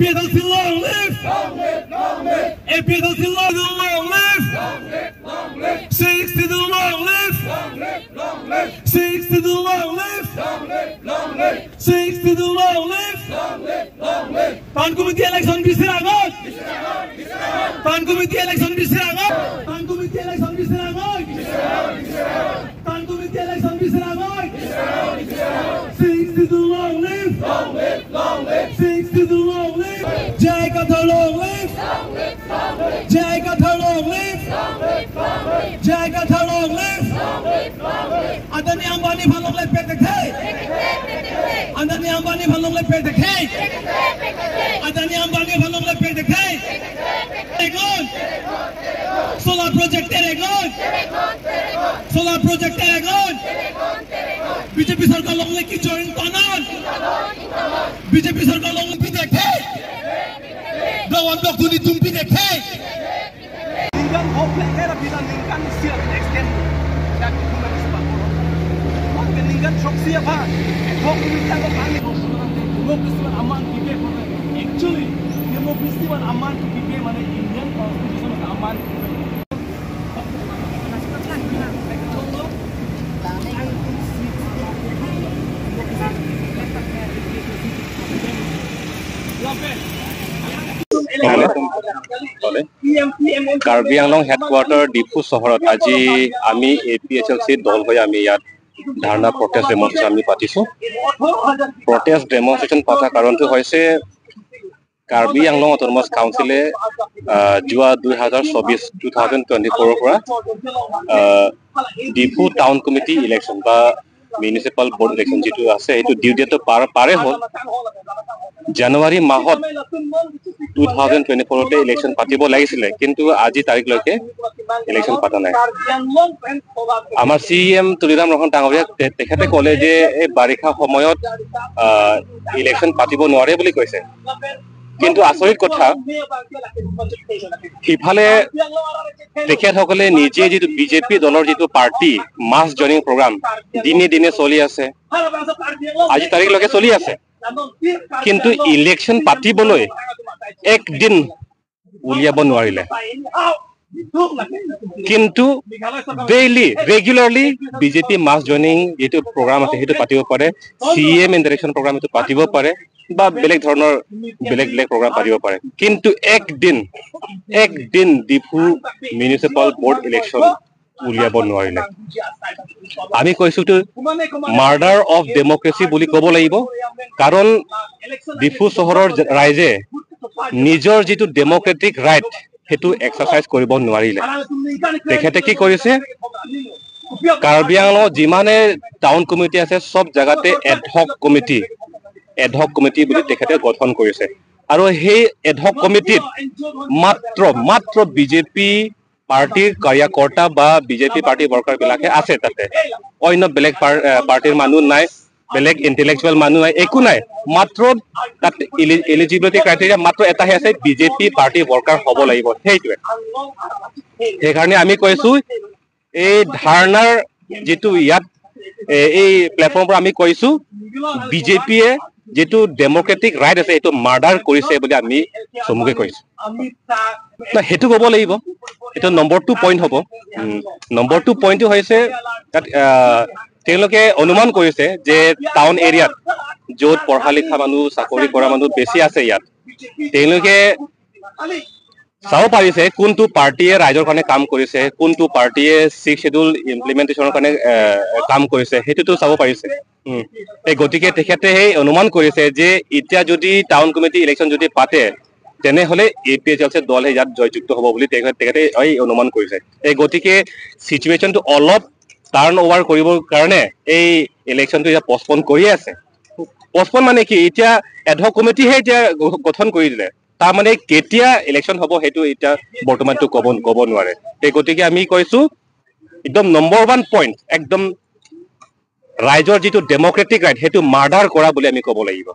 APHLC long live! Long live, long live! APHLC long live! Long live, long live! 62 long live! Long live, long live! 62 long live! Long live, long live! 62 long live! Long live, long live! Town committee election বিছিৰ আগত! Town committee election বিছিৰ আগত! Town committee election বিছিৰ আগত! Town committee election বিছিৰ আগত! 62 long live! Long live, long live! 62 long live! Jai Kathar long live! Long live, long live! Jai Kathar long live! Long live, long live! Jai Kathar long live! Long live, long live! Adani Ambani ভালং লাই পেট দেখে! আদানি আম্বানি ভালং লাই পেট দেখে! আদানি আম্বানি ভালং লাই পেট দেখে! Solar project তেরে গন! Solar project তেরে গন! বিজেপি সরকার লংলে কি জয়েন তানান! বিজেপি সরকার লংলে কি দেখে! Lawan blok tu ni tumpi দেখে! Ningkan hopla era bila ningkan sia extend yak kuma ispa ningkan chok sia ba hok kumita ko pani democracy aman kibe actually democracy aman kibe মানে Indian constitution aman Karbi Anglong headquarter Diphu চহৰত আজি আমি A P H L C দল হৈ আমি ইয়াত ধৰ্ণা protest demonstration আমি পাতিছোঁ। প্ৰটেষ্ট ডেমনষ্ট্ৰেশ্যন পতাৰ কাৰণটো হৈছে কাৰ্বি আংলং অট'নমাছ কাউন্সিলে যোৱা 2024 2024ৰ পৰা ডিফু টাউন কমিটি ইলেকশ্যন বা মিউনিচিপাল বৰ্ড ইলেকশ্যন যিটো আছে সেইটো ডিউ ডেটটো পাৰে হ'ল জানুৱাৰী মাহত 2024তে ইলেকশ্যন পাতিব লাগিছিলে, কিন্তু আজি তাৰিখলৈকে ইলেকশ্যন পতা নাই। আমাৰ চি এম তুলিৰাম ৰহন ডাঙৰীয়া তেখেতে ক'লে যে এই বাৰিষা সময়ত ইলেকশ্যন পাতিব নোৱাৰে বুলি কৈছে, কিন্তু আচৰিত কথা সিফালে তেখেতসকলে নিজে যিটো বিজেপি দলৰ যিটো পাৰ্টি মাছ জইনিং প্ৰগ্ৰাম দিনে দিনে চলি আছে, আজি তাৰিখলৈকে চলি আছে, কিন্তু ইলেকশ্যন পাতিবলৈ একদিন উলিয়াব নোৱাৰিলে। কিন্তু daily regularly BJP mass joining যিটো প্ৰগ্ৰাম আছে সেইটো পাতিব পাৰে, চি এম ইণ্টাৰেকশ্যন প্ৰগ্ৰাম সেইটো পাতিব পাৰে বা বেলেগ ধৰণৰ বেলেগ বেলেগ প্ৰগ্ৰাম পাতিব পাৰে, কিন্তু একদিন ডিফু মিউনিচিপাল বৰ্ড ইলেকশ্যন উলিয়াব নোৱাৰিলে। আমি কৈছো তো মাৰ্ডাৰ অফ ডেমক্ৰেচি বুলি ক'ব লাগিব, কাৰণ ডিফু চহৰৰ ৰাইজে নিজৰ যিটো ডেমক্ৰেটিক ৰাইট সেইটো এক্সাৰচাইজ কৰিব নোৱাৰিলে। তেখেতে কি কৰিছে, কাৰ্বি আংলঙত যিমানে টাউন কমিটি আছে চব জেগাতে এডহক কমিটি বুলি তেখেতে গঠন কৰিছে, আৰু সেই এডহক কমিটিত মাত্ৰ বিজেপি পাৰ্টিৰ কাৰ্যকৰ্তা বা বিজেপি পাৰ্টিৰ ৱৰ্কাৰ বিলাকে আছে, তাতে অন্য বেলেগ পাৰ্টিৰ মানুহ নাই, বেলেগ ইণ্টেলেকচুৱেল মানুহ নাই, একো নাই। মাত্ৰ তাত এলিজিবিলিটি ক্ৰাইটেৰিয়া মাত্ৰ এটাহে আছে, বিজেপি পাৰ্টিৰ ৱৰ্কাৰ হ'ব লাগিব, সেইটোৱে। সেইকাৰণে আমি কৈছো এই ধাৰণাৰ যিটো ইয়াত এই প্লেটফৰ্মৰ পৰা আমি কৈছো বিজেপিয়ে যিটো ডেমক্ৰেটিক ৰাইট আছে সেইটো মাৰ্ডাৰ কৰিছে বুলি আমি চমুকে কৈছো। সেইটো ক'ব লাগিব, এইটো নম্বৰ 2 পইণ্ট হ'ব। নম্বৰ 2 পইণ্টটো হৈছে তাত তেওঁলোকে অনুমান কৰিছে যে টাউন এৰিয়াত য'ত পঢ়া লিখা মানুহ চাকৰি কৰা মানুহ বেছি আছে, ইয়াত তেওঁলোকে চাব পাৰিছে কোনটো পাৰ্টীয়ে ৰাইজৰ কাৰণে কাম কৰিছে, কোনটো পাৰ্টীয়ে 6 শ্বেডিউল ইমপ্লিমেণ্টেশ্যনৰ কাৰণে কাম কৰিছে, সেইটোতো চাব পাৰিছে। এই গতিকে তেখেতে সেই অনুমান কৰিছে যে এতিয়া যদি টাউন কমিটি ইলেকশ্যন যদি পাতে তেনেহ'লে A P H L C দলহে ইয়াত জয়যুক্ত হ'ব বুলি তেখেতে এই অনুমান কৰিছে। এই গতিকে চিটুৱেশ্যনটো অলপ টাৰ্ণ অভাৰ কৰিবৰ কাৰণে এই ইলেকশ্যনটো এতিয়া পষ্টপন কৰিয়ে আছে। পষ্টপন মানে কি, এতিয়া এডহক কমিটিহে এতিয়া গঠন কৰি দিলে, তাৰ মানে কেতিয়া ইলেকশ্যন হ'ব সেইটো এতিয়া বৰ্তমানটো ক'ব নোৱাৰে। এই গতিকে আমি কৈছো একদম নম্বৰ 1 পইণ্ট, একদম ৰাইজৰ যিটো ডেমক্ৰেটিক ৰাইট সেইটো মাৰ্ডাৰ কৰা বুলি আমি ক'ব লাগিব।